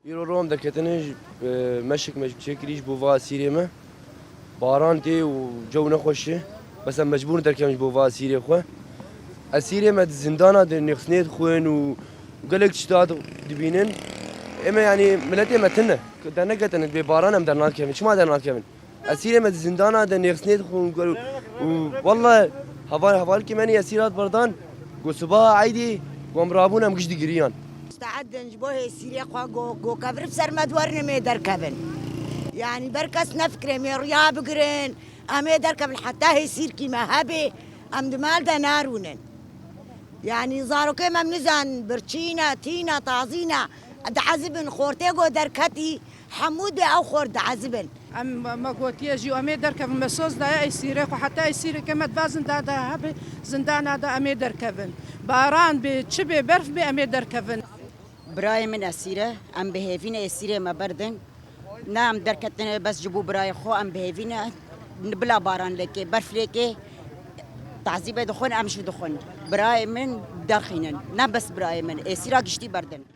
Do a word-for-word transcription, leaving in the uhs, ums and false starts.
Îro ro em derketine, e, meşik me çêkirî ji bo va esîrê me. Baran tê û cew nexweş e. Bes em mecbûr derkevin ji bo va esîrê xwe. Esîrê me di zindana de nêxistinê dixwin û gelek tişta dibînin. Ê me, yanî, miletê me tune. Derneketine bê baran em dernakevin. Çima dernakevin? Esîrê me di zindana de nêxistinê dixwin û, û welle heval, hevalkê me nê esîr hat berdan, got sibaha eydê, wan rabûn em giş digiriyan. Musteedin ji bo hêsîrê xwe go, go kevir bi ser me diwerin em ê derkevin. Yanî ber kes nefikire em ê riya bigirin, em ê derkevin heta hêsîrkî me hebe, em di mal de narûnin. Yanî zarokê me nizan birçî ne, tî ne, tazî ne, diezibin, xortê go derketî, hemû dê ew xort diezibin. Em, me gotiye jî, em ê derkevin, me soz daye esîrê xwe, heta esîreke me di va zinda de hebe, zindana de em ê derkevin. Baran bê, çi bê, berf bê, em ê derkevin. Birayê min esîr e, em bi hêvî ne esîrê me berdin. Ne em derketine bes ji bo birayê xwe, em bi hêvî ne, bila baran lêkê, berf lêkê, tazîbê dixwin, em jî dixwin. Birayê min derxînin, ne bes birayê min, esîra giştî berdin.